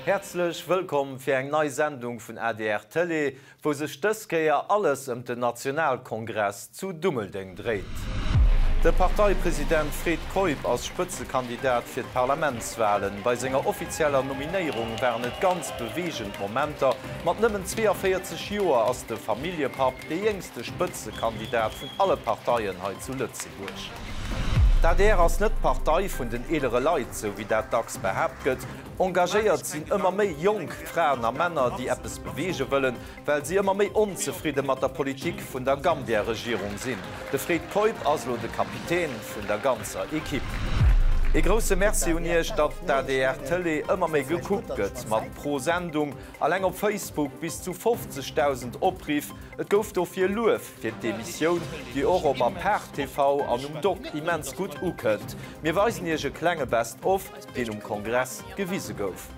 Häerzlech wëllkomm fir eng nei Sendung vun adr Tëlee, wou sech dës Kéier alles ëm den Nationalkongress zu Dummeldeng dréit. De Parteipresident Fred Keup ass Spëtzekandidat fir d'Parlamentswalen. Bei senger offizieller Nominéierung waren et ganz beweegend Momenter. Mat nëmmen 42 Joer ass de Familljepapp dee jéngste Spëtzekandidat vun alle Parteien hei zu Lëtzebuerg. D'adr ass net d'Partei vun den eelere Leit, sou wéi dat dacks behaapt gëtt. Engagéiert sinn ëmmer méi jonk Fraen a Männer, déi eppes beweege wëllen, well si ëmmer méi onzefridde mat der Politik vun der Gambia-Regierung sinn. De Fred Keup ass elo de Kapitän vun der ganzer Ekipp. Ee grousse Merci un Iech, datt d'ADR Tëlee ëmmer méi gekuckt gëtt, mat pro Sendung alleng op Facebook bis zu 50.000 Opriff. Et gouf dofir Luef fir d'Emissioun, déi och op Apart TV an um Doc immens gutt ukënnt. Mir weisen iech e klenge Best of, deen um Kongress gewise gouf.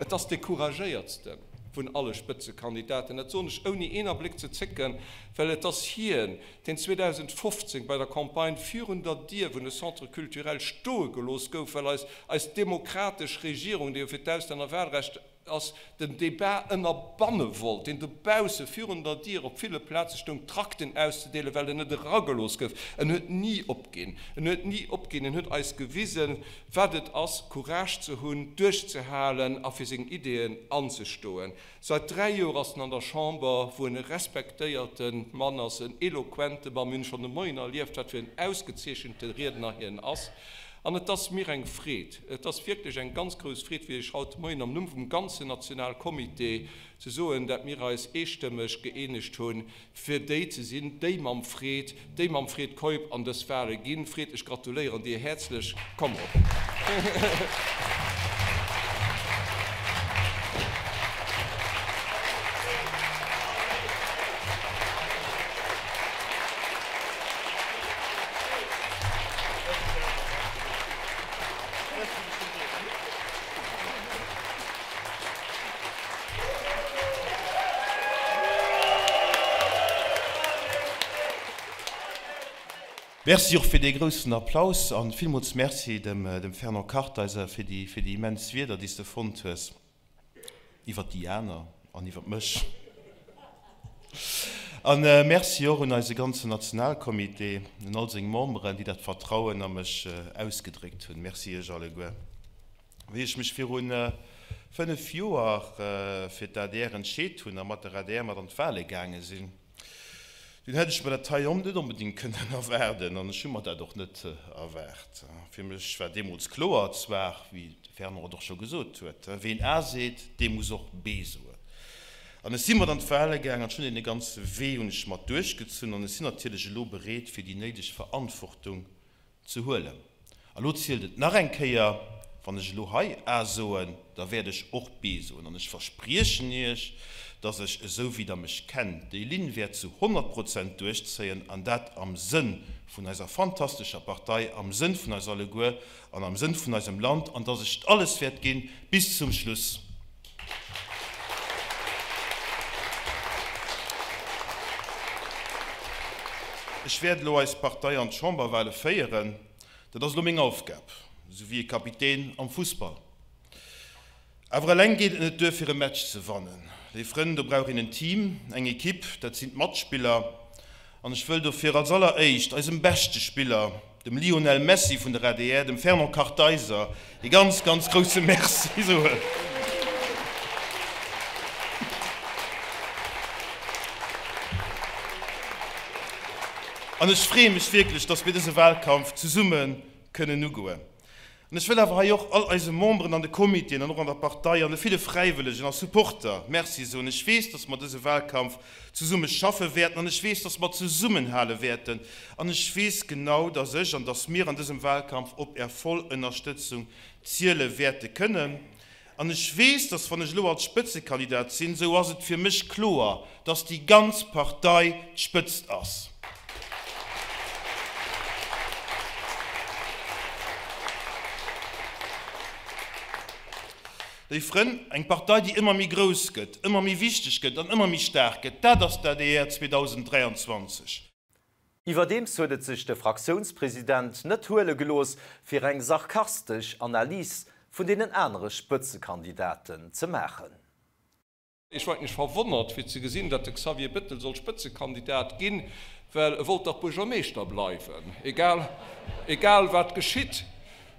Et ass dee couragéiertste vun alle Spëtzekandidaten. Dat soen ech ouni een Abléck ze zécken, well et ass hien, deen 2015 bei der Campagne virun der Dier vun de Centre culturel stoe gelooss gouf, well eis eis demokratesch Regierung, déi jo fir d'Auslännerwahlrecht ass, den Débat ënnerbanne wollt, deen dobausse virun der Dier op ville Plaze stoung, Trakten auszedeelen, well en net eragelooss gouf. En huet ni opginn. En huet ni opginn. En huet eis gewisen, wat et ass, Courage ze hunn, duerchzehalen a fir seng Ideeën anzestoen. Seit 3 Joer ass en an der Chamber, wou en e respektéierte Mann ass, en eloquente Mann. Mir hunn schonn de Moien erlieft, wat fir en ausgezeechente Riedner hien ass. An et ass mir eng Freed, et ass wierklech eng ganz grouss Freed fir Iech haut de Moien am Numm vum ganzen Nationalcomité ze soen, dat mir eis eestëmmeg gëeenegt hunn, fir déi ze sinn, déi mam Fred, déi mam Fred Keup an dës Wahle ginn. Fred, ech gratuléieren dir häerzlech. Komm op! Merci och fir dee groussen Applaus an villmools Merci dem Fernand Kartheiser fir déi immens Wierder, déi s de fonnt hues. Iwwer déi aner an iwwer mech. A Merci och un eise ganzen Nationalcomité, un all seng Memberen, déi dat Vertrauen a mech ausgedréckt hunn. Merci Iech alleguer. Wéi ech mech viru 5 Joer fir d'ADR entscheet hunn a mat der adr mat an d'Wale gaange sinn, Dunn hätt ech mer dat hei net onbedéngt kënnen erwaarden an ech hu mer dat och net erwaart. Fir mech war deemools kloer, zwar, wéi de Fernand et och scho gesot huet, ween A seet, dee muss och B soen. An ech si mat an d'Wale gaang an ech hunn dee ganze Wee hunn ech mat duerchgezunn an ech sinn natierlech elo bereet, fir déi néideg Verantwortung ze huelen. A lo zielt et nach eng Kéier, Wann ech elo hei A soen, da wäert ech och B soen. An ech verspriechen Iech, dass ech, esou wéi Der mech kennt, déi Linn wäert zu 100 Prozent duerchzéien, an dat am Sënn vun eiser fantastescher Partei, am Sënn vun eis alleguer an am Sënn vun eisem Land, an dass ech alles wäert ginn bis zum Schluss. Ech wäert elo eis Partei an d'Chamberwale féieren. Dat ass elo meng Aufgab, esou wéi e Kapitän am Fussball. Awer eleng geet et net duer fir e Match ze wannen. Léif Frënn, do brauch een en Team, eng Ekipp, dat sinn d'Matspiller. An ech wëll dofir als alleréischt eisem beschte Spiller, dem Lionel Messi vun der adr, dem Fernand Kartheiser, ee ganz, ganz grousse Merci soen. An ech freeë mech wierklech, dass mir dëse Wahlkampf zesumme kënnen ugoen. An ech wëll awer hei och all eise Memberen an de Comitéen an och an der Partei an de ville Fräiwëllegen a Supporter Merci soen. Ech weess, dass mer dëse Wahlkampf zesumme schaffe wäerten an ech weess, dass mer zesummenhale wäerten an ech weess genau, dass ech an dass mir an dësem Wahlkampf op Är voll Ënnerstëtzung ziele wäerte kënnen. An ech weess, dass wann ech elo als Spëtzekandidat sinn, esou ass et fir mech kloer, dass déi ganz Partei d'Spëtzt ass. Léif Frënn, eng Partei, déi ëmmer méi grouss gëtt, ëmmer méi wichteg gëtt an ëmmer méi staark gëtt, dat ass d'ADR 2023. Iwwerdeems huet et sech de Fraktiounspresident net huele gelooss, fir eng sarkastesch Analys vun deenen anere Spëtzekandidaten ze maachen. Ech war eigentlech verwonnert fir ze gesinn, datt de Xavier Bettel sollt Spëtzekandidat ginn, well e wollt dach Buergermeeschter bleiwen, egal, egal wat geschitt.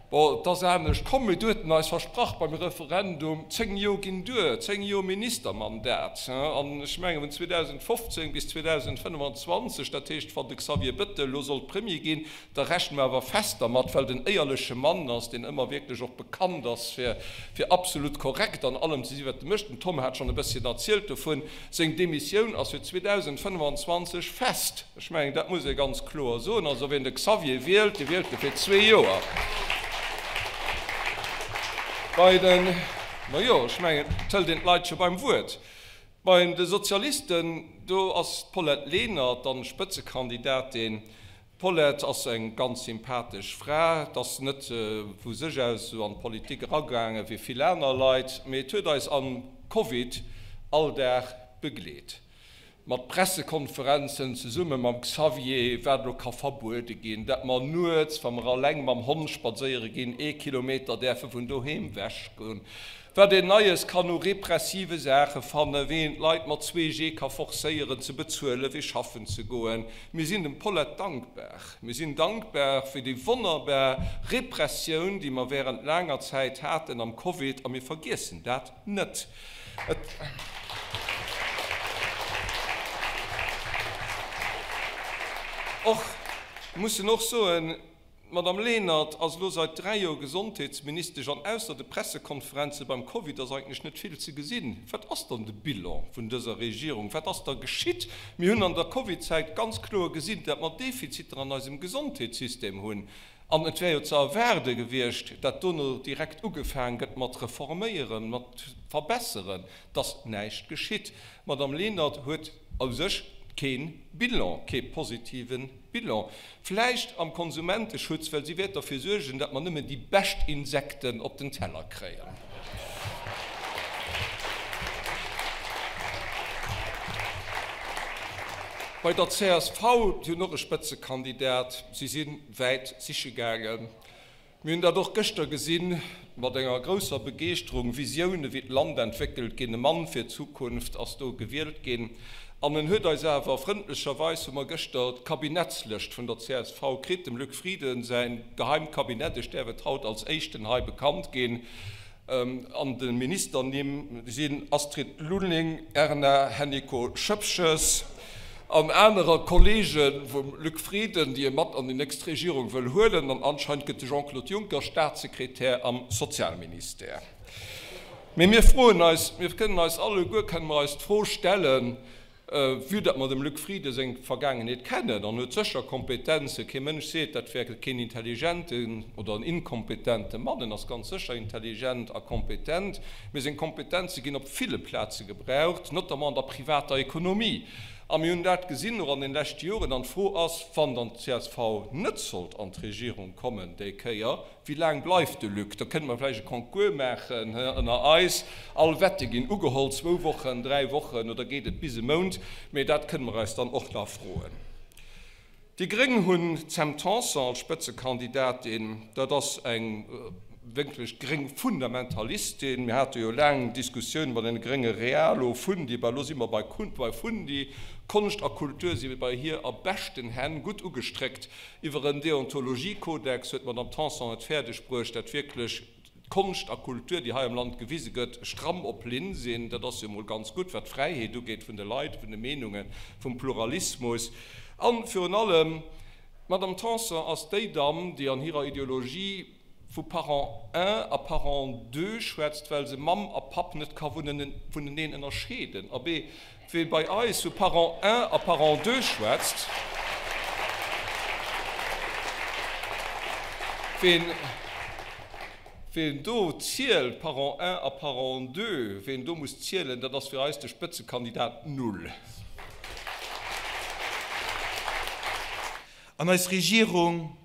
Bon, et ass anescht komm, mee du huet en eis versprach beim Referendum, 10 Joer ginn duer, 10 Joer Ministermandat. An ech menge vun 2015 bis 2025, dat heescht, wann de Xavier Bettel elo sollt Premier ginn, Da rechne mer awer fest dermat, well et en éierleche Mann ass, deen ëmmer wierklech och bekannt ass, fir fir absolut korrekt an allem ze sinn, wat e mécht. Den Tom hat schonn e bësschen erzielt dovun. Seng Demissioun ass fir 2025 fest. Ech mengen, dat muss ee ganz kloer soen. Also, wien de Xavier wielt, dee wielt e fir zwee Joer. Bei den, majo, ech mengen, et hëlt een d'Leit scho beim Wuert. Bei de Sozialisten, do ass d'Paulette Lenert dann Spëtzekandidatin. D'Paulette ass eng ganz sympathesch Fra, et ass net vu sech aus esou an d'Politik eragaange wéi vill aner Leit, mee et huet eis am Covid all Dag begleet. Mat Pressekonferenzen zesumme mam Xavier, wat elo ka verbuede ginn, dat mer nuets, wa mer alleng mam Hond spadséiere ginn, ee Kilometer däerfe vun doheem wech goen, Wat een Neies kann u repressive Saache fannen, wéi een d'Leit mat 2G ka forcéieren ze bezuelen, fir schaffen ze goen. Mir sinn dem Paulette dankbar. Mir sinn dankbar fir déi wonnerbar Repressioun, déi mer während laanger Zäit haten am Covid, a mir vergiessen dat net. Et. Och mussen och soen, D'Madame Lenert ass elo seit 3 Joer Gesondheetsministesch an ausser de Pressekonferenze beim Covid ass eigentlech net vill ze gesinn. Wat ass dann de Bilan vun dëser Regierung? Wat ass da geschitt? Mir hunn an der Covidzäit ganz kloer gesinn, dat mer Defiziter an eisem Gesondheetssystem hunn an et wär jo ze erwaarde gewiescht, dat dono direkt ugefaang gëtt mat reforméieren, mat verbesseren. Et ass näischt geschitt. D'Madame Lenert huet u sech kee Bilan, kee positiven Bilan. Vläicht am Konsumenteschutz, well si wäert derfir suergen, datt mer nëmmen déi bescht Insekten op den Teller kréien. Bei der csv, si hunn och e Spëtzekandidat, si si wäit siche gaangen. Mir hunn dat och gëschter gesinn, mat enger grousser Begeeschterung, Visioune wéi d'Land entwéckelt ginn, e Mann fir d'Zukunft ass do gewielt ginn. An en huet eis awer, frëndlecherweis hu mer gëschter d'Kabinettslëscht vun der csv kritt, dem Luc Frieden säin geheimt Kabinett, ech däerf et haut als éischten hei bekannt ginn. An de Ministernimm sinn Astrid Lulling, Erna Hennicot-Schoepges an anerer Kollege vum Luc Frieden, déi e mat an déi nächst Regierung wëll huelen. An anscheinend gëtt de Jean-Claude Juncker Staatssekretär am Sozialministère. Mee mir froen eis, mir kënnen eis alleguer kënne mer eis d'Fro stellen, Vue datt mer dem Luc Frieden seng Vergaangenheet kennen, an huet sécher Kompetenzen, kee Mënsch seet, dat wär keen intelligenten oder en inkompetente Mann, en ass ganz sécher intelligent a kompetent, mee seng Kompetenze ginn op ville Plaze gebraucht, notamment an der privater Ekonomie. A mir hunn dat gesinn och an den leschte Joren. An d'Fro ass, wann dann d'CSV net sollt an d'Regierung kommen déi Kéier, Wéi laang bleift de Luc? Da kënnte mer vläicht e Concours maachen ënner eis. All Wette ginn ugeholl, zwou Wochen, dräi Wochen oder geet et bis e Mount? Mee dat kënne mer eis dann och nach froen. Déi Gréng hunn d'Sam Tanson als Spëtzekandidatin. Dat ass eng wierklech gréng Fundamentalistin. Mir hate jo laang Diskussioune mat deene grénge Realo, Fundi, bah elo si mer bei Fundi. Konscht a Kultur si bei hir a beschten Hänn, gutt ugestréckt. Iwwer en Deontologiekodex huet d'Madame Tanson et fäerdeg bruecht, dat wierklech d'Konscht a Kultur, déi hei am Land gewise gëtt, stramm op Linn sinn. Dat ass jo emol ganz gutt, wat d'Fräiheet ugeet vun de Leit, vun de Meenungen, vum Pluralismus. A virun allem, d'Madame Tanson ass déi Damm, déi an hirer Ideologie vu Parent un a Parent deux schwätzt, well se Mamm a Papp net ka vuneneen ënnerscheeden. Abee, wee bei eis vu Parent un a Parent deux schwätzt, ween, ween do zielt, Parent un a Parent deux, ween do muss zielen, dat ass fir eis de Spëtzekandidat null. An eis Regierung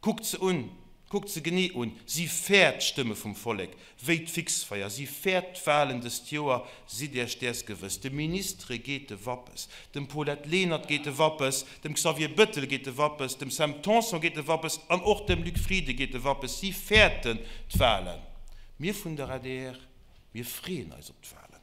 Kuckt se un, kuckt se genee un, si fäert d'Stëmme vum Vollek wéi d'Fixfeier, si fäert d'Wahlen dëst Joer, sidd Iech däers gewëss. De Ministere geet de Wappes, dem Paulette Lenert geet de Wappes, dem Xavier Bettel geet de Wappes, dem Sam Tanson geet de Wappes an och dem Luc Frieden geet de Wappes, si fäerten d'Wahlen. Mir vun der adr, mir freeën eis op d'Wahlen.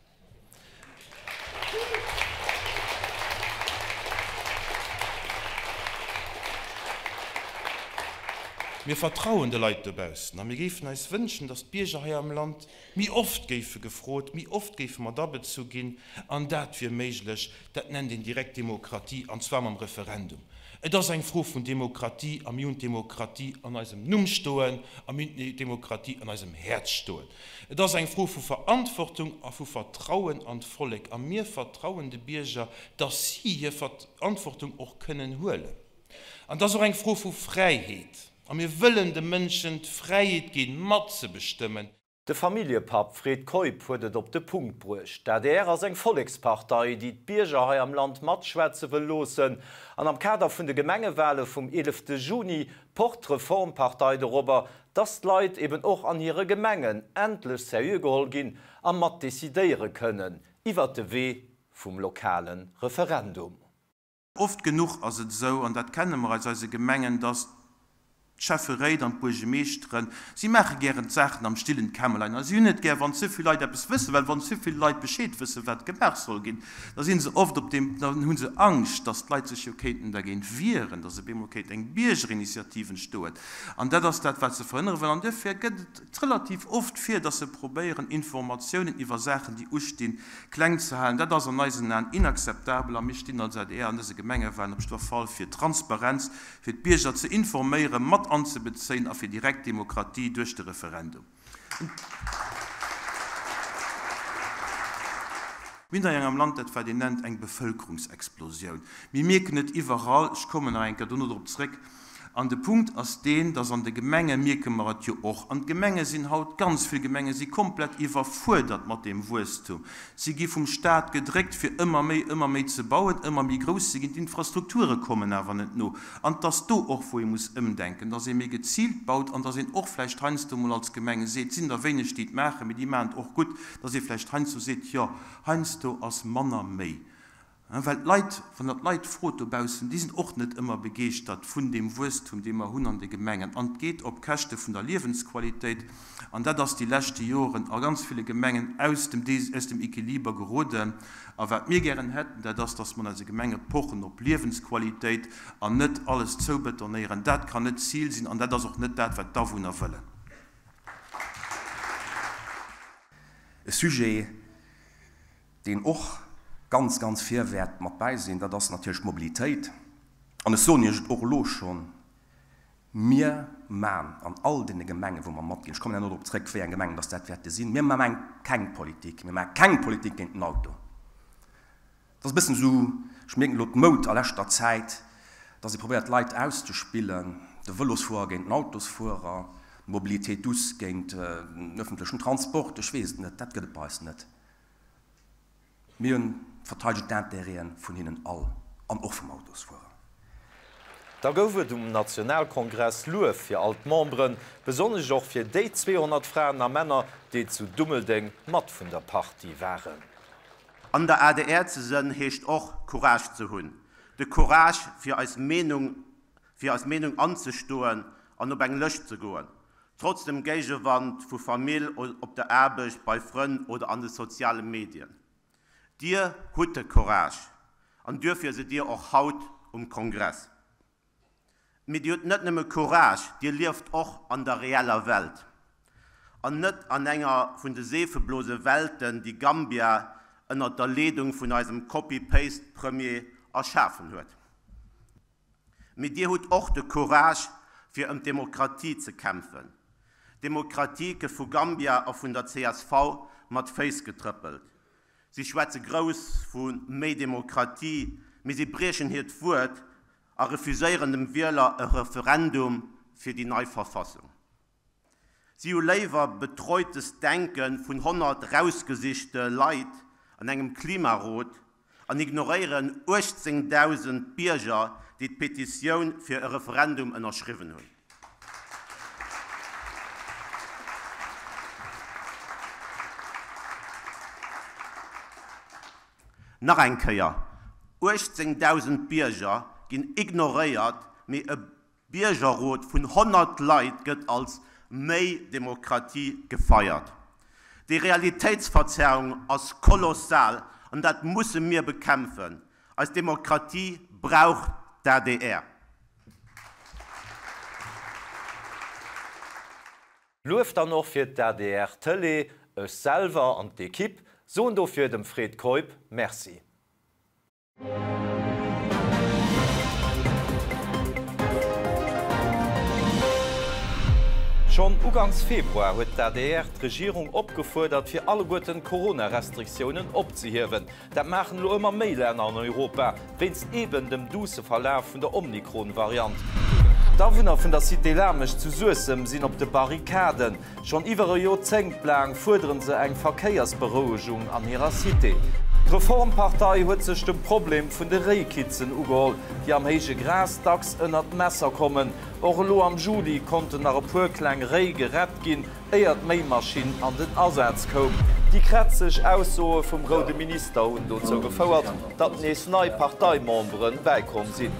Mir vertrauen de Leit dobaussen a mir géifen eis wënschen, datt d'Bierger hei am Land méi oft géife gefrot, méi oft géife mat abezu ginn. An dat wier méiglech, dat nennt een direkt Demokratie, an zwar mam Referendum. Et ass eng Fro vun Demokratie a mir hunn d'Demokratie an eisem Numm stoen a mir hunn d'Demokratie an eisem Häerz stoen. Et ass eng Fro vu Verantwortung a vu Vertrauen an d'Vollek. A mir vertrauen de Bierger, dass si hir Verantwortung och kënnen huelen. An et ass och eng Fro vu Fräiheet. A mir wëllen de Mënschen d'Fräiheet ginn, matzebestëmmen. De Familljepapp Fred Keup huet et op de Punkt bruecht, D'adr ass eng Vollekspartei, déi d'Bierger hei am Land matschwätze wëll loossen. An am Kader vun de Gemengewale vum 11 Juni pocht d'Reformpartei dorobber, dass d'Leit eben och an hire Gemengen endlech seriö geholl ginn a mat decidéiere kënnen iwwert de Wee vum lokale Referendum. Oft genuch ass et esou, an dat kenne mer aus eise Gemengen, dass d'Schäfferéit an d'Buergemeeschteren, si maache gären d'Saachen am stillen Kämmerlein a si hunn net gär, wann ze vill Leit eppes wëssen, well wann ze vill Leit Bescheed wëssen, wat gemaach soll ginn, da si se oft op deem, dann hu se Angscht, dass d'Leit sech jo kéinten dergéint wieren, dass op eemol kéint eng Biergerinitiativ entstoen. An dat ass dat, wat se verhënnere wëllen. An duerfir gëtt et relativ oft vir, dass se probéieren, Informatiounen iwwer Saachen, déi ustinn, kleng ze halen. Dat ass an eisen Aen inakzeptabel a mir stinn als adr an dëse Gemengewahlen op jiddwer Fall fir Transparenz, fir d'Bierger ze informéieren, mat anzebezéien a fir direkt Demokratie duerch de Referendum. Mir hunn hei am Land dat, wat een nennt eng Bevëlkerungsexplosioun. Mir mierken et iwwerall, ech kommen nach eng Kéier dono drop zréck. An de Punkt ass deen, dass an de Gemenge mierke mer et jo och, an d'Gemenge sinn haut, ganz vill Gemenge si komplett iwwerfuerdert mat deem Wuesstum. Si gi vum Stat gedréckt, fir ëmmer méi, ëmmer méi ze bauen, ëmmer méi grouss ze ginn. D'Infrastrukture kommen awer net no. An et ass do och, wou ee muss ëmdenken, dass ee méi geziilt baut an dass een och vläicht heiansdo mol als Gemeng seet, et sinn der wéineg, déi et maachen, mee déi maachen et och gutt, dass ee vläicht heiansdo seet, jo, heiansdo ass manner méi. Well d'Leit, wann Der d'Leit frot dobaussen, déi sinn och net ëmmer begeeschtert vun deem Wuesstum, dee mer hunn an de Gemengen. An et geet op Käschte vun der Liewensqualitéit. An dat ass déi leschte Joren a ganz ville Gemengen aus dem aus dem Equiliber geroden. A wat mir gären hätten, dat ass, dass mer an eise Gemenge pochen op Liewensqualitéit an net alles zoubetonéieren. Dat kann net d'Zil sinn an dat ass och net dat, wat d'Awunner wëllen. E Sujet, deen och ganz, ganz vir wäert mat bäi sinn, dat ass natierlech d'Mobilitéit. An ech soen Iech et och elo schonn, Mir man an all deene Gemengen, wou mer matginn, ech kommen herno drop zrëck, wéi eng Gemengen dass dat wäerte sinn, mir man keng Politik, mir maache keng Politik géint den Auto. Et ass e bëssen esou, ech mierken elo d'Moud a leschter Zäit, dass ee probéiert d'Leit auszespillen, de Vëlosfuerer géint den Autosfuerer, d'Mobilité douce géint den öffentlechen Transport, ech weess et net, dat gëtt et bei eis net. Mir hunn verteidegen d'Intérêten vun hinnen all an och vum Autosfuerer. Da gouf et um Nationalkongress Luef fir all d'Memberen, besonnesch och fir déi 200 Fraen a Männer, déi zu Dummeldeng mat vun der Partie waren. An der adr ze sënn heescht och Courage ze hunn. De Courage fir eis Meenung fir eis Meenung anzestoen an op eng Lëscht ze goen. Trotz dem Géigewand vu Famill, op der Aarbecht, bei Frënn oder an de soziale Medien. Dir hutt de Courage an duerfir sidd Dir och haut um Kongress. Mee Dir hutt net nëmme Courage, Dir lieft och an der reeller Welt an net an enger vun de Seefeblose-Welten, déi Gambia ënnert der Leedung vun eisem Copy-Paste-Premier erschafen huet. Mee Dir hutt och de Courage, fir ëm d'Demokratie ze kämpfen. D'Demokratie gëff vu Gambia a vun der csv mat Féiss getrëppelt. Si schwätze grouss vu méi Demokratie, mee si briechen hiert Wuert a refuséieren dem Wieler e Referendum fir déi nei Verfassung. Si hu léiwer betreutes Denke vun 100 rausgesichte Leit an engem Klimarot an ignoréieren 18.000 Bierger, déi d'Petitioun fir e Referendum ënnerschriwwen hunn. Nach eng Kéier, 18.000 Bierger ginn ignoréiert, mee e Biergerrot vun 100 Leit gëtt als. méi Demokratie gefeiert. Déi Realitéitsverzerrung ass kolossal an dat musse mir bekämpfen. Eis Demokratie brauch d'ADR. Luef dann och fir d'ADR Tëlee, ech selwer an d'Equipe soen dofir dem Fred Keup Merci. Schonn ugangs Februar huet d'ADR d'Regierung opgefuerdert, fir alleguerten d'Corona-Restriktiounen opzehiewen. Dat maachen elo ëmmer méi Länner an Europa, wéinst eben dem duusse Verlaf vun der Omikron-Variant. D'Awunner vun der Cité Lamesch zu Suessem sinn op de Barrikaden. Schonn iwwer e Joerzéngt laang fuerdere se eng Verkéiersberouegung an hirer Cité. D'Reformpartei huet sech dem Problem vun de Réikitzen ugeholl, déi am héije Gras dacks ënnert d'Messer kommen. Och elo am Juli konnten nach e puer kleng Réi gerett ginn, éier d'Méimaschinn an den Asaz koum. Déi krätzeg Aussoe vum roude Minister hunn dozou gefouert, datt nees nei Parteimembere bäikomm sinn.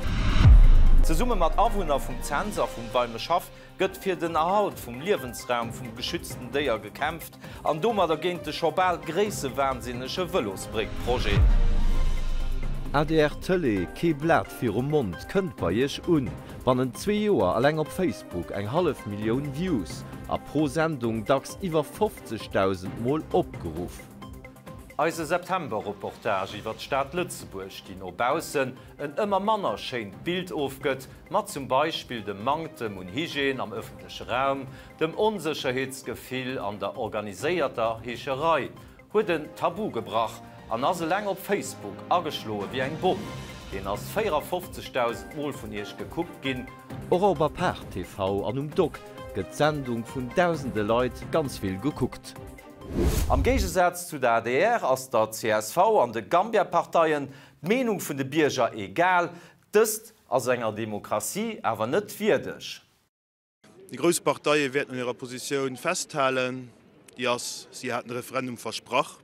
Zesumme mat Awunner vum Cents a vum Weimeschhaff gëtt fir den Erhalt vum Liewensraum vum geschützten Déier gekämpft an domadder géint de scho bal gréissewahnsinnege Vëlosbréck-Projet. Adr Tëlee, Kee Blat virum Mond kënnt bei Iech un. Bannent zwee Joer alleng op Facebook eng hallef Millioun Views a pro Sendung dacks iwwer 50.000 Mol opgeruff. Eise September-Reportage iwwer d'Stad Lëtzebuerg, déi no baussen en ëmmer manner schéint Bild ofgëtt, mat zum Beispill dem Manktem un Hygiène am ëffentleche Raum, dem Onsécherheetsgefill an der organiséierter Heescherei, huet en Tabu gebrach an ass eleng op Facebook ageschloe wéi eng Bomm. Deen ass 54.000 Mol vun iech gekuckt ginn. Och op Apart TV an um Doc gëtt d'Sendung vun dausende Leit ganz vill gekuckt. Am Géigesaz zu der adr ass der csv an de Gambia-Parteien d'Meenung vun de Bierger egal. Dëst ass enger Demokratie awer net wierdeg. Déi grouss Parteie wäerten un hirer Positioun festhalen. Déi ass, si haten e Referendum versprach,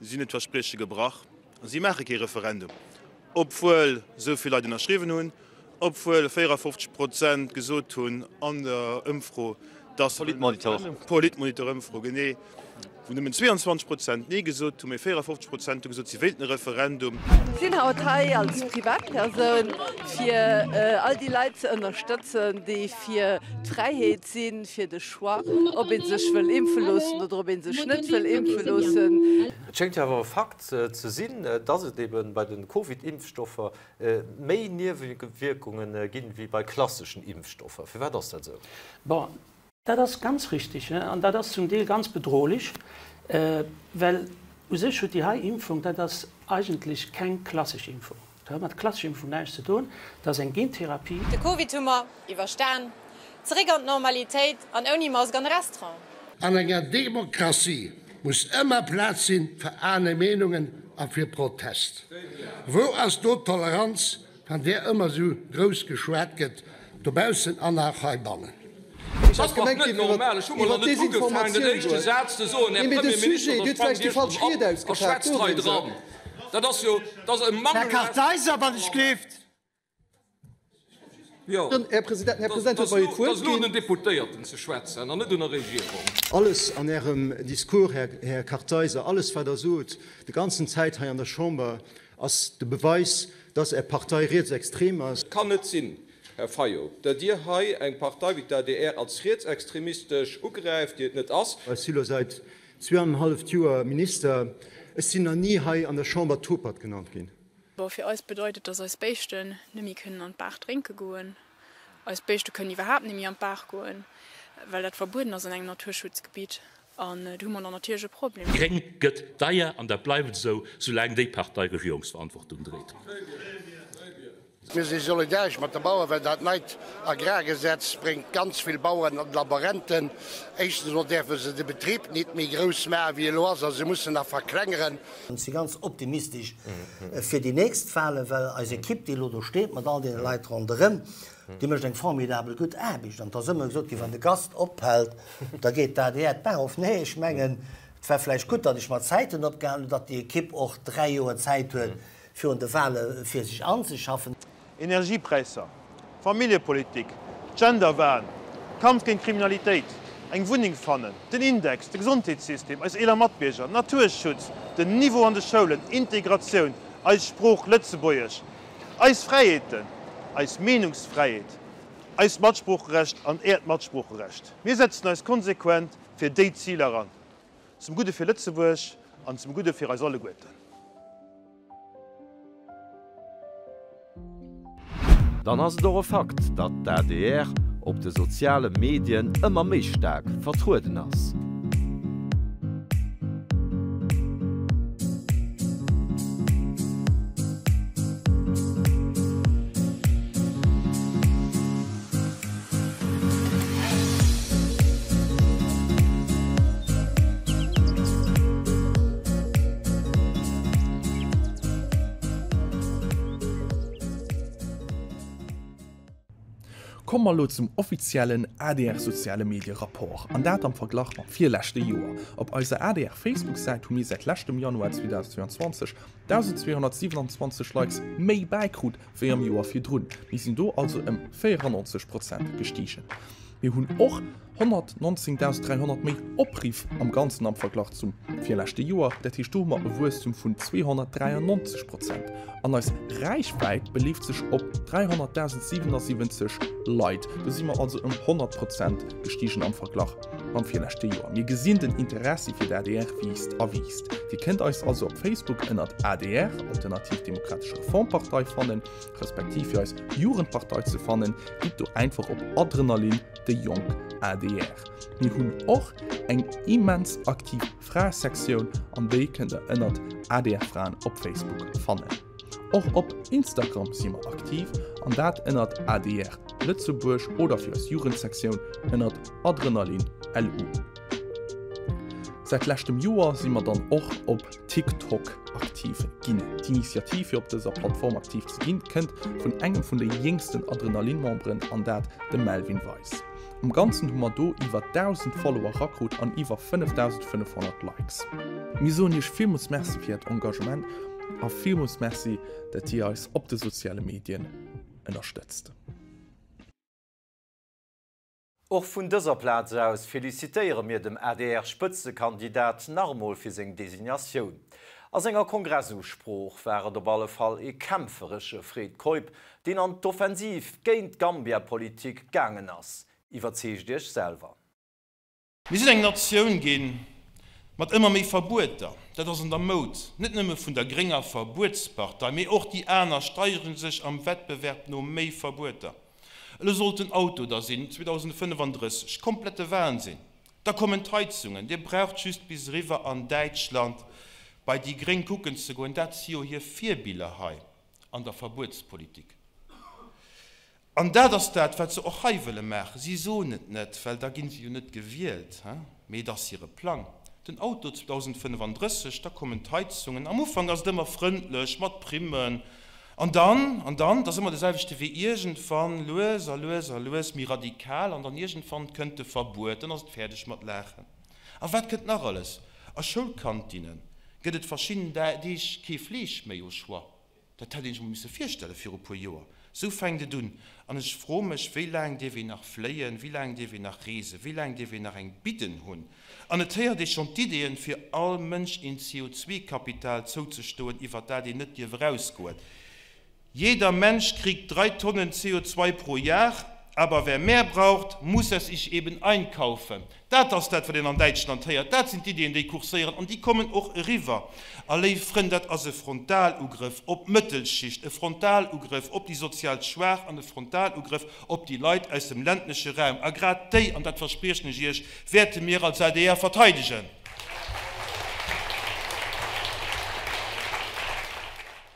si hunn d'Versprieche gebrach a si maache kee Referendum, obwuel esou vill Leit ënnerschriwwen hunn, obwuel 54 Prozent gesot hunn an der Ëmfro, dass. Politmonitor. Politmonitor-Ëmfro, genee. Wou nëmmen 22 Prozent Nee gesot hunn, mee 54 Prozent hu gesot, si wéilten e Referendum. Sinn haut hei als Privatpersoun, fir all déi Leit ze ënnerstëtzen, déi fir d'Fräiheet sinn, fir de Choix, ob ee sech wëll impfe loossen oder ob ee sech net wëll impfe loossen. Et schéngt jo awer e Fakt ze sinn, dass et ebe bei de Covid-Impfstoffer méi Niewewierkunge ginn, wéi bei klasseschen Impfstoffer. Firwat ass dat esou? Bon, Dat ass ganz richtig an dat ass zum Deel ganz bedrohlech, well u sech huet déi hei Impfung, dat ass eigentlech keng klassesch Impfung, dat huet mat klassescher Impfung näischt ze doen, dat ass eng Gentherapie. De Covid hu mer iwwerstan, zeréck an d'Normalitéit an ouni Mask an de Restaurant. An enger Demokratie muss ëmmer Plaz sinn fir aner Meenungen a fir Protest. Wou ass do d'Toleranz Van där ëmmer esou grouss geschwat gëtt, dobaussen an auch heibannen. Et ass dach net normal, ech hu mol nach net ugefaangen den éischte Saz ze soen, Här Premierminister, da sprangt Dir schonn op a schwätzt hei dran. Dat ass jo, dat ass e Mangel Här Kartheiser, wann ech gleeft. Jo, Här President, Här President, dat huet mer jo d'Wuert ass elo un ginn. den Deputéierten ze schwätzen an net un der Regierung. Alles an Ärem Discours, Här Kartheiser, alles wat Der sot, déi ganzen Zäit hei an der Chamber, ass de Beweis, dass Är Partei rietsextrem ass. Et kann net sinn, Här Fayot, datt Dir hei eng Partei wéi d'ADR als rietsextremistesch ugräift, déi et net ass. Ech si lo säit zweeanenhalleft Joer Minister. Ech sinn nach ni hei an der Chamber Topert genannt ginn. Bon, fir eis bedeit et, dass eis Béischten net méi kënnen an d'Baach drénke goen. Eis Béischte kënnen iwwerhaapt net méi an d'Baach goen, well dat verbueden ass an engem Naturschutzgebitt. An do hu mer dann natierlech e Problem. Gréng gëtt deier an dat bleift esou, soulaang déi Partei Regierungsverantwortung dréit. Mir si solidaresch mat de Bauern, well dat neit Agrargesetz bréngt ganz vill Bauern an Laborenten. Éischtens emol däerfe se de Betrib nit méi grouss maachen, wéi e elo ass, a se mussen nach verklengeren. Ech si ganz optimistesch fir déi nächst Wahlen, well eis Equipe, déi elo do steet, mat all deene Leit ronderëm, déi mécht eng formidabel gutt Aarbecht. An et ass ëmmer gesot ginn, wann de Gast ophält, Da geet d'ADR d'Baach of. Nee, ech mengen, et war vläicht gutt, datt ech mat Zäiten opgehalen hunn, datt déi Ekipp och 3 Joer Zäit huet, virun de Wahle fir sech anzeschaffen. Energiepräisser, Familljepolitik, Genderwahn, Kampf géint Kriminalitéit. Eng Wunneng fannen, den Index, de Gesondheetssystem, eis eeler Matbierger, Naturschutz, den Niveau an de Schoulen, Integratioun, eis Sprooch Lëtzebuergesch, eis Fräiheeten, eis Meenungsfräiheet, eist Matsproocherecht an Äert Matsproocherecht. Mir setzen eis konsequent fir déi Ziler an, zum Gudde fir Lëtzebuerg an zum Gudde fir eis alleguerten. Dann ass et och e Fakt, datt d'ADR op de soziale Medien ëmmer méi staark vertrueden ass. Komme mer elo zum offiziellen adr Soziale Medie Rapport, an dat am Verglach mam virleschte Joer. Op eiser adr Facebook Säit hu mir säit leschtem Januar 2022 1.227 Likes méi bäikrut wéi am Joer virdrun. Mir sinn do also ëm 94 Prozent gestigen. Mir hunn och 119.300 méi Opriff am Ganzen am Verglach zum virleschte Joer. Dat heescht, do hu mer e Wuesstum vun 293 Prozent. An eis Räichwäit beleeft sech op 300.077 Leit. Do si mer also ëm 100 Prozent gestigen am Verglach mam virleschte Joer. Mir gesinn, den Interessi fir d'ADR wiisst a wiisst. Dir kënnt eis also op Facebook ënnert adr, Alternativ Demokratesch Reformpartei, fannen, respektiv fir eis Jugendpartei ze fannen, gitt do einfach op Adrenalin déi jonk adr. Mir hunn och eng immens aktiv Fraesektioun an déi kënnt der ënnert adr Fraen op Facebook fannen. Och op Instagram si mer aktiv an dat ënnert adr Lëtzebuerg oder fir eis Jugendsektioun ënnert Adrenalin LU. Säit leschtem Joer si mer dann och op TikTok aktiv ginn. D'Initiativ fir op dëser Plattform aktiv ze ginn, kënnt vun engem vun de jéngsten Adrenalin-Memberen an dat dem Melvin Weis. Am Ganzen hu mer do iwwer 1.000 Follower rakrut an iwwer 5.500 Likes. Mir soen iech villmools Merci fir äert Engagement a villmools Merci, dat dir eis op de soziale Medien ënnerstëtzt. Och vun dëser Plaz aus felicitéiere mir dem ADR-Spëtzekandidat nach emol fir seng Designatioun. A senger Kongressusprooch war et op alle Fall ee kämpferesche Fred Keup, deen an d'Offensiv géint d'Gambia-Politik gaangen ass. Iwwerzeegt Iech selwer. Mir sinn eng Natioun ginn mat ëmmer méi Verbueter. Dat ass an der Moud, net nëmme vun der grénger Verbuetspartei, mee och déi aner steigere sech am Wettbewerb no méi Verbueter. Elo sollt den Auto da sinn, 2035. Komplette Wahnsinn! Da kommen d'Heizungen. Dir braucht just bis eriwwer an Däitschland bei déi Gréng kucken ze goen, dat si jo hir Virbiller hei an der Verbuetspolitik. An dat ass dat, wat se och hei wëlle maachen. Si soen et net, well da gi se jo net gewielt, mee et ass hire Plang. Den Auto 2035, da kommen d'Heizungen. Am Ufank ass et ëmmer frëndlech, mat Primmen. An dann, an dann, et ass ëmmer de selwechte Wee, iergendwann, lues a lues a lues méi radikal, an dann iergendwann kënnt de Verbuet, dann ass et fäerdeg mat Laachen. A wat kënnt nach alles? A Schoulkantinne gëtt et verschidden Deeg kee Fleesch méi au choix. Dat hätt een sech mol misse virstelle viru puer Joer. Sou fänkt et un. An ech froe mech, wéi laang dierf een nach fléien, wéi laang dierf een nach reesen, wéi laang dierf een nach eng Bidden hunn? An et héiert ee schonn d'Ideeën, fir all Mënsch een CO2-Kapital zouzestoen, iwwer dat een net dierf erausgoen. Jeder Mensch kriegt 3 Tonnen CO2 pro Jahr, aber wer mehr braucht, muss es sich eben einkaufen. Dat ass dat, wat een an Däitschland héiert. Dat sinn d'Iddien, déi kurséieren, an déi kommen och eriwwer. A léif Frënn, dat ass e Frontalugrëff op d'Mëttelschicht, e Frontalugrëff op déi sozial Schwaach an e Frontalugrëff op déi Leit aus dem ländleche Raum. A grad déi, an dat verspriechen ech Iech, wäerte mir als adr verteidegen.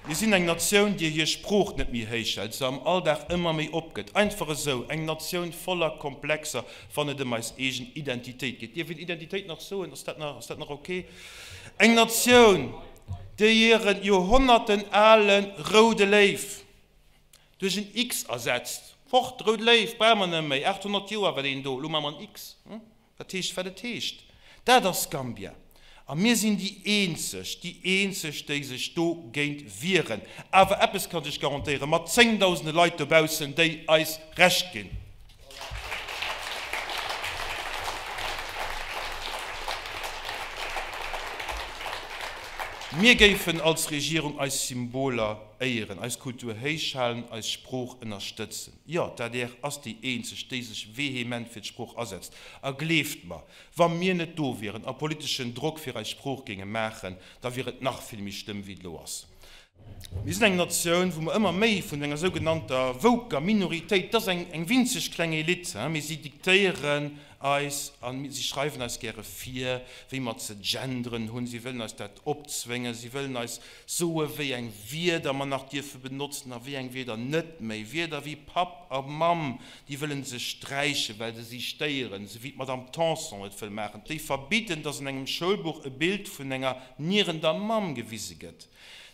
Mir sinn eng Natioun, déi hir Sprooch net méi héich hält, se am Alldag ëmmer méi opgëtt. Einfach esou, eng Natioun voller Komplexer, wann et ëm eis eegen Identitéit geet. Dierf een Identitéit nach soen? Ass dat nach, ass dat nach ok? Eng Natioun, déi hiren joerhonnertenale roude Léiw duerch en X ersetzt. Fort, de roude Léiw brauche mer net méi, 800 Joer war deen do, elo maache mer en X. Dat heescht, wat et heescht. Dat ass Gambia. A mir sinn déi eenzeg, déi eenzeg, déi sech dogéint wieren. Awer eppes kann ech garantéieren, mat zéngdausende Leit dobaussen, déi eis Recht ginn. Mir géifen als Regierung eis Symboler éieren, eis Kultur héichhalen, eis Sprooch ënnerstëtzen. Jo, d'ADR ass déi eenzeg, déi sech vehement fir d'Sprooch asetzt. A gleeft mer, wa mir net do wieren a politeschen Drock fir eis Sprooch géinge maachen, da wier et nach vill méi schlëmm, wéi et elo ass. Mir sinn eng Natioun, wou mer ëmmer méi vun enger sougenannter woker Minoritéit, dat ass eng winzeg kleng Elite, mee si diktéieren eis a si schreiwen eis gäre vir, wéi mer ze genderen hunn. Si wëllen eis dat opzwéngen. Si wëllen eis soe wéi eng Wierder mer nach dierfe benotzen a wéi eng Wierder net méi. Wierder wéi Papp a Mamm, déi wëlle se sträichen, well se si stéieren, esou wéi d'Madame Tanson et wëll maachen. Déi verbidden, datt an engem Schoulbuch e Bild vun enger nierender Mamm gewise gëtt.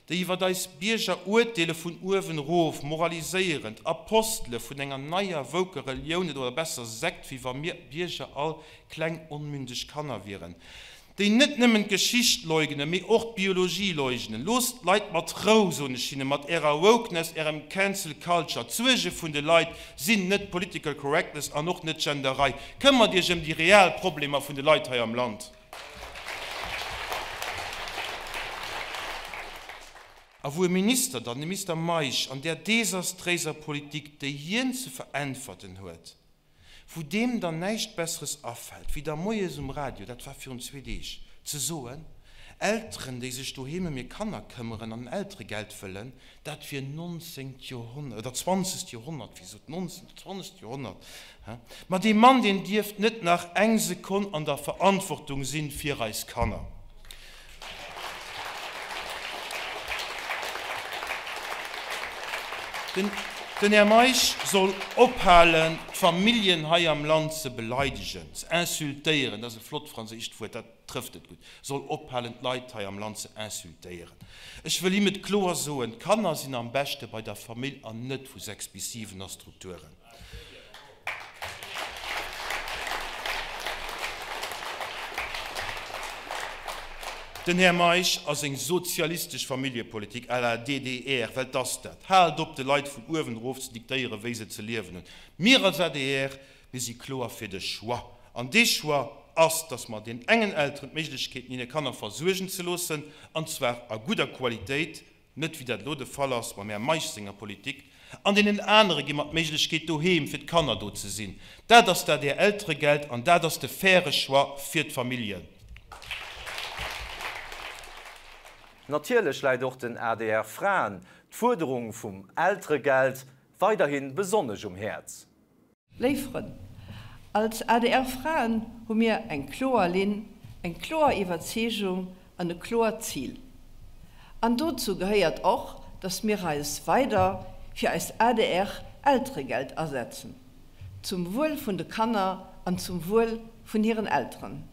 déi iwwert eis Bierger urteele vun uewen erof, moraliséierend, Apostele vun enger neier woker Relioun oder besser Sekt, wéi wa mir Bierger all kleng onmündeg Kanner wieren, déi net nëmmen d'Geschicht leugnen, mee och d'Biologie leugnen. Loosst d'Leit mat Rou, soen ech hinnen, mat ärer Wokeness, ärem Cancel Culture. D'Suerge vun de Leit sinn net Political Correctness an och net Genderei. Këmmert iech ëm déi real Problemer vun de Leit hei am Land. A wou e Minister dann, de Mister Meisch, an där desastréiser Politik, déi hien ze veräntwerten huet, wou deem dann näischt Besseres afält, wéi da moies um Radio, dat war virun zwee Deeg, ze soen, Elteren, déi sech doheem ëm hir Kanner këmmeren an Elteregeld wëllen, dat wier nonzéngt Joerhonnert, oder zwanzegt Joerhonnert, wéi sot, nonzéngt, zwanzegt Joerhonnert, hä? Ma dee Mann, deen dierft net nach eng Sekonn an der Verantwortung sinn fir eis Kanner. Den, den Här Meisch soll ophalen, d'Familljen hei am Land ze beleidegen, ze insultéieren, dat ass e flott franséischt Wuert, dat trëfft et gutt, soll ophalen, d'Leit hei am Land ze insultéieren. Ech wëll him et kloer soen, D'Kanner sinn am beschte bei der Famill an net vu 6 bis 7 a Strukturen. Den Här Meisch a seng sozialistesch Familljepolitik à la DDR, well 't ass dat, haalt op de Leit vun uewen erof ze diktéieren, wéi se ze liewen hunn. Mir als adr, Mir si kloer fir de Choix. An dee Choix ass, dass mer den engen Elteren d'Méiglechkeet ginn, hir Kanner versuergen ze loossen, an zwar a gudder Qualitéit, net wéi dat elo de Fall ass mam Här Meisch senger Politik, an deenen anere gi mer d'Méiglechkeet, doheem fir d'Kanner do ze sinn. Dat ass dat Är Elteregeld an dat ass de faire Choix fir d'Familljen. Natierlech läit och den ADR-Fraen d'Fuerderung vum Elteregeld weiderhi besonnesch um Häerz. Léif Frënn, als adr Fraen hu mir eng kloer Linn, eng kloer Iwwerzeegung an e kloert Zil. An dozou gehéiert och, datt mir eis weider fir eist adr Elteregeld asetzen, zum Wuel vun de Kanner an zum Wuel vun hiren Elteren.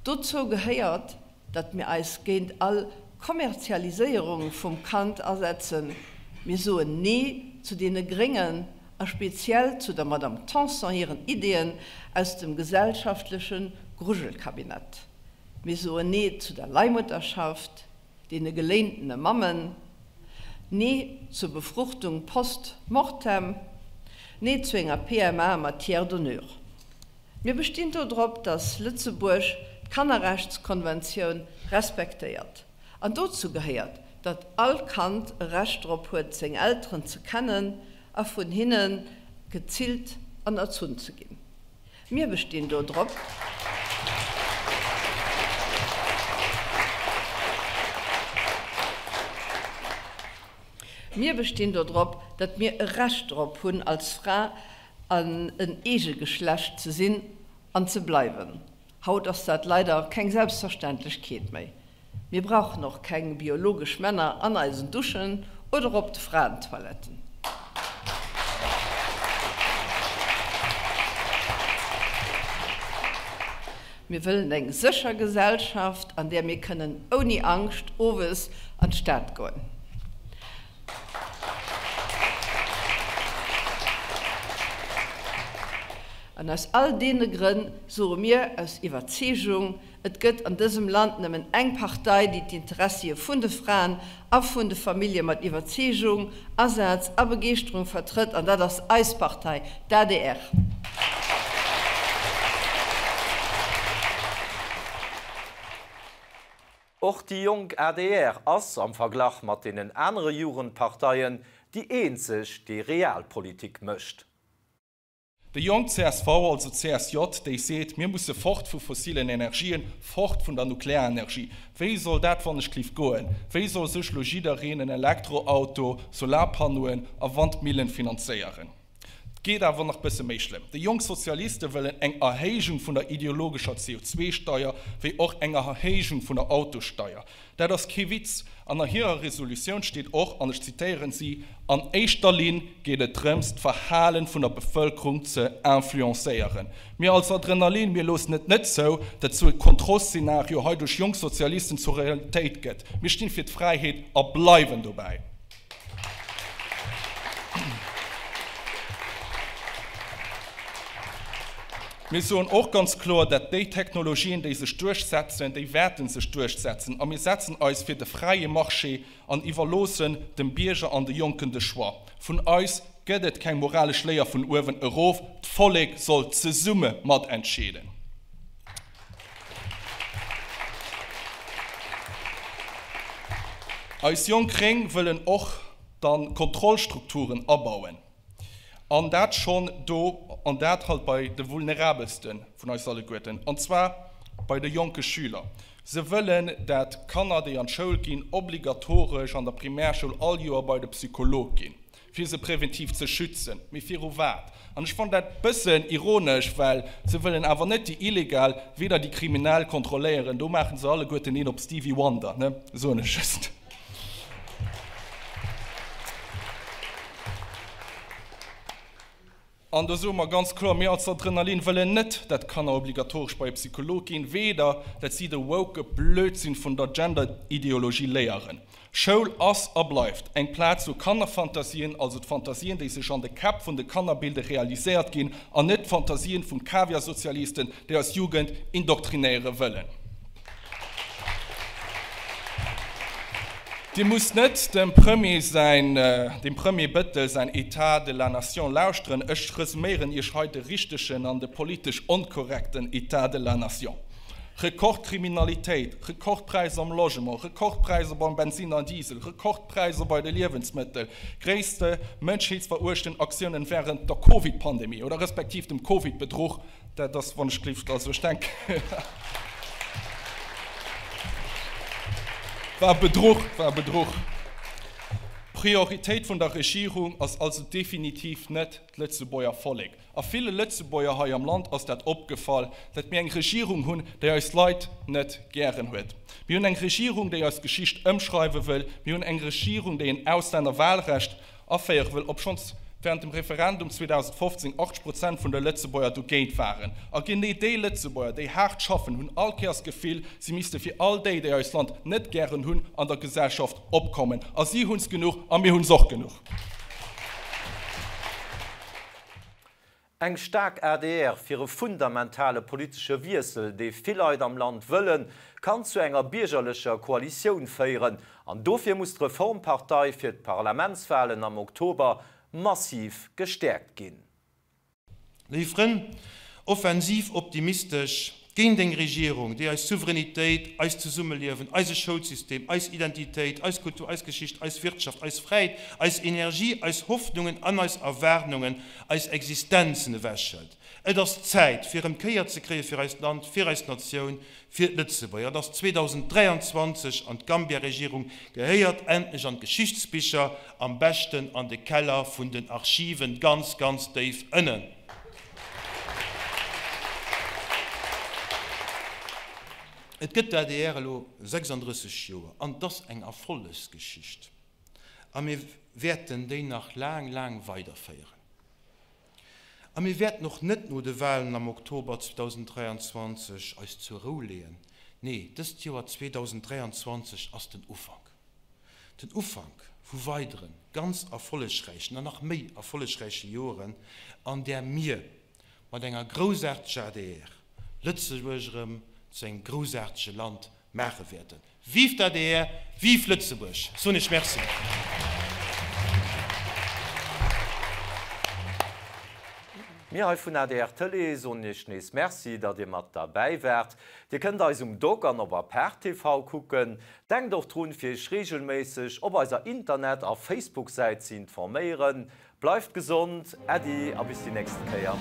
Dozou gehéiert, datt mir eis géint all Kommerzialiséierung vum Kand asetzen. Mir soen Nee zu deene Gréngen a speziell zu der Madame Tanson hiren Ideeën aus dem gesellschaftleche Grujelkabinett. Mir soen Nee zu der Leihmutterschaft, deene geléintene Mammen, Nee zur Befruchtung post mortem, Nee zu enger PMA mat Tiers d'honneur. Mir bestinn dodrop, dass Lëtzebuerg d'Kannerrechtskonventioun respektéiert. An dozou gehéiert, datt all Kand e Recht drop huet, seng Elteren ze kennen a vun hinne gezillt an erzunn ze ginn. Mir bestinn do drop. Mir bestinn do drop, datt mir e Recht drop hunn, als Fra an en Eegegeschlecht ze sinn an ze bleiwen. Haut ass dat leider keng Selbstverständlechkeet méi. Mir brauchen och keng biologesch Männer an eisen Duschen oder op de Fraentoiletten. Mir wëllen eng sécher Gesellschaft, an där mir kënnen ouni Angscht owes an d'Stad goen. An aus all deene Grënn soe mir aus Iwwerzeegung, Et gëtt an dësem Land nëmmen eng Partei, déi d'Interessie vun de Fraen a vun de Famillje mat Iwwerzeegung, Asaz a Begeeschterung vertrëtt, an dat ass eis Partei, d'ADR. Och déi jonk adr ass, am Verglach mat deenen anere Jugendparteien, déi eenzeg, déi Realpolitik mécht. Déi jonk csv, also CSJ, déi seet, mir musse fort vu fossilen Energien, fort vun der Nuklearenergie. Wéi soll dat wannechgelift goen? Wéi soll sech lo jiddereen en Elektroauto, Solarpannoen a Wandmillen finanzéieren? 't geet awer nach bësse méi schlëmm. Déi jonk Sozialiste wëllen eng Erhéijung vun der ideologescher CO2-Steier, wéi och eng Erhéijung vun der Autossteier. Dat ass kee Witz. An a hirer Resolutioun steet och, an ech zitéieren si, An éischter Linn geet et drëms, d'Verhalen vun der Bevëlkerung ze influencéieren. Mir als Adrenalin, mir loossen et net zou, dat sou e Kontrollszenario hei duerch jonk Sozialisten zur Realitéit gëtt. Mir stinn fir d'Fräiheet a bleiwen dobäi. Mir soen och ganz kloer, dat déi Technologien, déi sech duerchsetzen, déi wäerte sech duerchsetzen. A mir setzen eis fir de fräie Marché an iwwerloossen dem Bierger an de Jonken de Choix. Vun eis gëtt et keng moralesch Léier vun uewen erof. D'Vollek soll zesumme matentscheeden. Eis jonk Gréng wëllen och dann Kontrollstrukturen abauen, an dat schonn do, an dat halt bei de vulnerabelste vun eis alleguerten, an zwar bei de jonke Schüler. Se wëllen, dat Kanner, déi an d'Schoul ginn, obligatoresch an der Primärschoul all Joer bei de Psycholog ginn. fir se präventiv ze schützen. Mee viru wat? An ech fannen dat bëssen ironesch, well se wëllen awer net déi Illegal, weder déi Kriminell kontrolléieren. Do maachen se alleguerten een op Stevie Wonder, ne? Soen ech just. An do soe mer ganz kloer, mir als Adrenalin wëllen net, dat Kanner obligatoresch bei e Psycholog ginn, weder dat si de woke Blödsinn vun der Gender-Ideologie léieren. Schoul ass a bleift eng Plaz, wou Kannerfantasien, also d'Fantasien, déi sech an de Käpp vun de Kanner bilden, realiséiert ginn, an net d'Fantasien vun Kaviarsozialisten, déi eis Jugend indoktrinéiere wëllen. Dir musst net dem Premier säin, dem Premier Bettel säin État de la nation lauschteren. Ech resuméieren Iech hei de richtegen an de politesch onkorrekten État de la nation. Rekordkriminalitéit, Rekordpräisser am Logement, Rekordpräisser beim Bensinn an Diesel, Rekordpräisser bei de Liewensmëttel, gréisste mënschheetsveruechten Aktiounen wärend der Covid-Pandemie oder respektiv dem Covid-Bedruch, Dat ass, wann ech gelift, also ech denken, war Bedruch, war Bedruch. D'Prioritéit vun der Regierung ass also definitiv net d'Lëtzebuerger Vollek. A ville Lëtzebuerger hei am Land ass dat opgefall, dat mir eng Regierung hunn, déi eis Leit net gären huet. Mir hunn eng Regierung, déi eis Geschicht ëmschreiwe wëll. Mir hunn eng Regierung, déi en Auslännerwahlrecht Aféiere wëll, obschonns während dem Referendum 2015 80 Prozent vun de Lëtzebuerger dogéint waren. A genee déi Lëtzebuerger, déi haart schaffen, hunn all Kéiers d'Gefill, si misste fir all déi, déi eist Land net gären hunn, an der Gesellschaft opkommen. A si hunn s genuch a mir hunn s och genuch. Eng staark adr fir e fundamentale politesche Wiessel, dee vill Leit am Land wëllen, kann zu enger biergerlecher Koalitioun féieren. An dofir muss d'Reformpartei fir d'Parlamentswalen am Oktober massiv gestäerkt ginn. Léif Frënn, offensiv optimistesch géint eng Regierung, déi eis Souveränitéit, eist Zesummeliewen, eise Schoulsystem, eis Identitéit, eis Kultur, eis Geschicht, eis Wirtschaft, eis Fräiheet, eis Energie, eis Hoffnungen an eis Erwaardungen, eis Existenzen ewechhëlt. Et ass Zäit, fir erëm d'Kéier ze kréie fir eist Land, fir eis Natioun, fir d'Lëtzebuerger. Et ass 2023 an d'Gambia-Regierung gehéiert endlech an d'Geschichtsbicher, am beschten an de Keller vun den Archiven, ganz, ganz déif ënnen. Et gëtt d'ADR elo 36 Joer an et ass eng Erfollegsgeschicht a mir wäerten déi nach laang, laang weiderféieren. A mir wäerten och net no de Wahlen am Oktober 2023 eis zur Rou leeën. Nee, dëst Joer 2023 ass den Ufank. Den Ufank vu weideren, ganz erfollegräichen an nach méi erfollegräiche Joeren, an där mir mat enger groussaarteger adr Lëtzebuerg erëm zu engem groussaartege Land maache wäerten. Vive d'ADR, vive Lëtzebuerg! Soen ech Merci. Mir hei vun adr Tëlee soen Iech nees Merci, datt Dir mat derbäi waart. Dir kënnt eis um Doc an op Apart TV kucken. Denkt och drun, fir Iech reegelméisseg op eiser Internet a Facebook-Säit ze informéieren. Bleift gesond, Äddi a bis déi nächste Kéier.